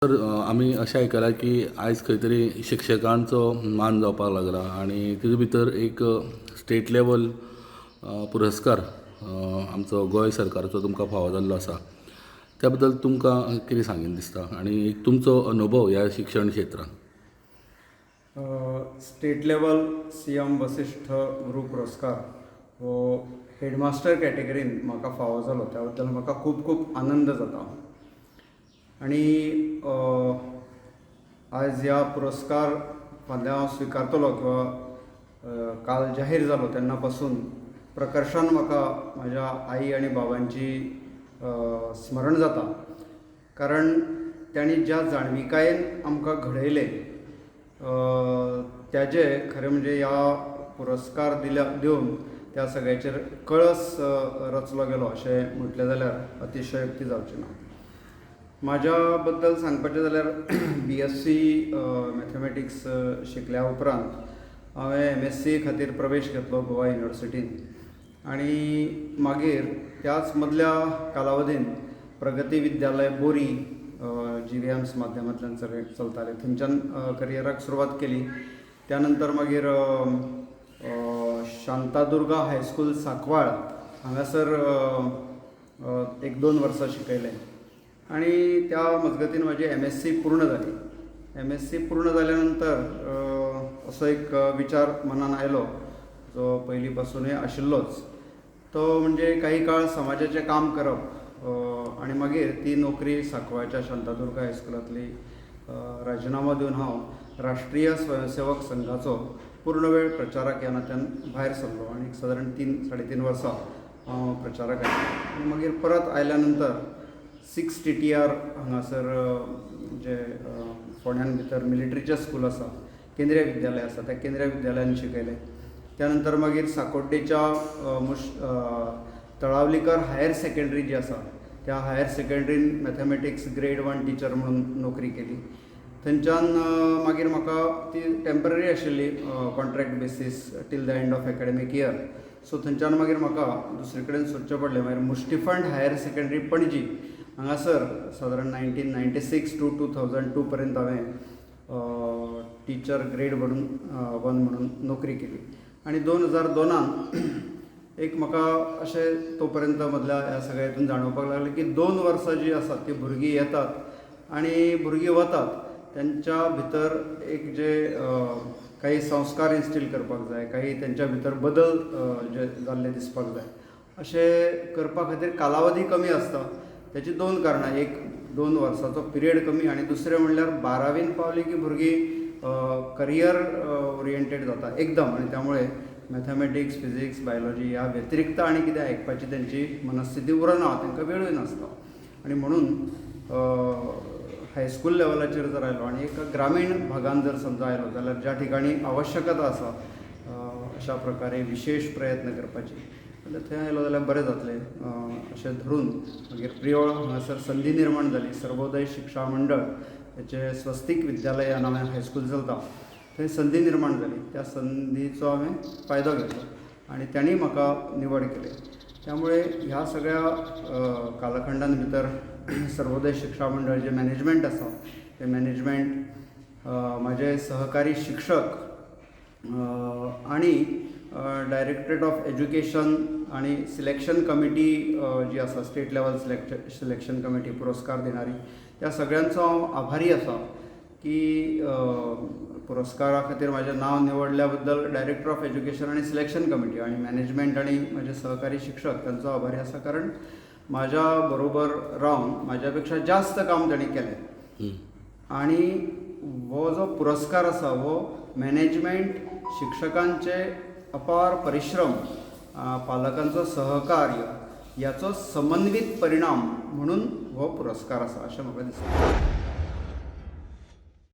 Sir, आमी अशें आयकलां की आयज खंय तरी शिक्षकांचो मान जावपाक लागला आनी तितूंत भितर एक स्टेट लेवल पुरस्कार आमचो गोंय सरकाराचो तुमकां फावो जाल्लो आसा. त्या बद्दल तुमकां कितें सांगीन दिसता आनी तुमचो अनुभव ह्या शिक्षण क्षेत्रांत. स्टेट लेवल सीएम वसिश्ठ गुरू पुरस्कार हो हेडमास्टर कॅटेगरीन म्हाका फावो जालो, त्या बद्दल म्हाका खूब खूब आनंद जाता. आनी आयज ह्या पुरस्कार फाल्यां हांव स्विकारतलो किंवां काल जाहीर जालो तेन्ना पासून प्रकर्शान म्हाका म्हज्या आई आनी बाबांची स्मरण जाता, कारण तांणी ज्या जाणविकायेन आमकां घडयलें ताजें खरें म्हणजे ह्या पुरस्कार दिल्या दिवन त्या सगळ्याचेर कळस रचलो गेलो अशें म्हटलें जाल्यार अतिशयोक्ती जावची ना. म्हाज्या बद्दल सांगपाचें जाल्यार बीएससी मॅथमॅटिक्स शिकल्या उपरांत हांवें एमएससी खातीर प्रवेश घेतलो गोवा युनिवर्सिटीन आनी मागीर त्याच मदल्या कालावधीन प्रगती विद्यालय बोरी जीव्हीएम्स माध्यमांतल्यान सगळें चलतालें, थंयच्यान करियराक सुरवात केली. त्या नंतर मागीर शांतादुर्गा हायस्कूल सांकवाळ हांगासर एक दोन वर्सां शिकयलें आनी त्या मजगतीन म्हजी एमएससी पूर्ण जाली. एमएससी पूर्ण जाल्या नंतर असो एक विचार मनान आयलो जो पयलीं पासुनूय आशिल्लोच, तो म्हणजे काही काळ समाजाचें काम करप आनी मागीर ती नोकरी सांकवाळच्या शांतादुर्गा हायस्कुलांतली राजिनामो दिवन हांव राष्ट्रीय स्वयंसेवक संघाचो पूर्ण वेळ प्रचारक ह्या नात्यान भायर सरलो आनी सादारण 3-3.5 वर्सां हांव प्रचारक आशिल्लो. आनी मागीर परत आयल्या नंतर 6 TTR हांगासर जे फोंड्यान भितर मिलिटरीचें स्कूल आसा, केंद्रीय विद्यालय आसा, त्या केंद्रीय विद्यालयान शिकयलें. त्या नंतर मागीर साकोड्डेच्या तळावलीकर हायर सेकेंडरी जी आसा त्या हायर सेकेंडरीन मॅथमॅटिक्स ग्रेड 1 टिचर म्हणून नोकरी केली. थंयच्यान मागीर म्हाका ती टेंपररी आशिल्ली, contract basis till the end of academic year. So थंयच्यान मागीर म्हाका दुसरे कडेन सोदचें पडलें. मागीर मुश्टीफंड हायर सेकेंडरी पणजी हांगासर सादारण 1996 टू 2002 पर्यंत हांवें टिचर ग्रेड म्हणून 1 म्हणून नोकरी केली. आनी 2002 एक म्हाका अशें तो पर्यंत मदल्या ह्या सगळ्या हितून जाणवपाक लागलें की 2 वर्सां जीं आसात ती भुरगीं येतात आनी भुरगीं वतात, तेंच्या भितर एक जे काही संस्कार इन्स्टील करपाक जाय, काही तेंच्या भितर बदल जे जाल्ले दिसपाक जाय, अशें करपा खातीर कालावधी कमी आसता. तेची 2 कारणां, एक 2 वर्साचो पिरियड कमी आनी दुसरें म्हणल्यार 12वीन पावली की भुरगीं करियर ओरिएंटेड जाता एकदम आनी त्यामुळे मॅथमॅटिक्स, फिजिक्स, बायोलॉजी ह्या व्यतिरिक्त आनी कितें आयकपाची तेंची मनस्थिती उरना, तांकां वेळूय नासता. आनी म्हणून हायस्कूल लेवलाचेर जर आयलो आनी एक ग्रामीण भागान जर समजा आयलो जाल्यार ज्या ठिकाणी आवश्यकता आसा अशा प्रकारे विशेश प्रयत्न करपाची, जाल्यार थंय आयलो जाल्यार बरें जातलें अशें धरून मागीर प्रियोळ हांगासर संदी निर्माण जाली. सर्वोदय शिक्षा मंडळ हेचें स्वस्तीक विद्यालय ह्या नांवान हायस्कूल चलता, थंय संदी निर्माण जाली. त्या संदीचो हांवें फायदो घेतलो आनी तांणी म्हाका निवड केली. त्यामुळे ह्या सगळ्या कालखंडान भितर सर्वोदय शिक्षा मंडळ जें मॅनेजमेंट आसा तें मॅनेजमेंट, म्हाजे सहकारी शिक्षक आनी डायरेक्टरेट ऑफ एज्युकेशन आनी सिलेक्शन कमिटी जी आसा, स्टेट लेवल सिलेक्शन कमिटी पुरस्कार दिणारी, त्या सगळ्यांचो हांव आभारी आसा की पुरस्कारा खातीर म्हाजें नांव निवडल्या बद्दल डायरेक्टर ऑफ एज्युकेशन आनी सिलेक्शन कमिटी आनी मॅनेजमेंट आनी म्हाजे सहकारी शिक्षक तांचो आभारी आसा, कारण म्हाज्या बरोबर रावन म्हाज्या पेक्षा जास्त काम तांणी केलें. आनी हो जो पुरस्कार आसा हो मॅनेजमेंट, शिक्षकांचे अपार परिश्रम, पालकांचो सहकार्य ह्याचो समन्वीत परिणाम म्हणून हो पुरस्कार आसा अशें म्हाका दिसता.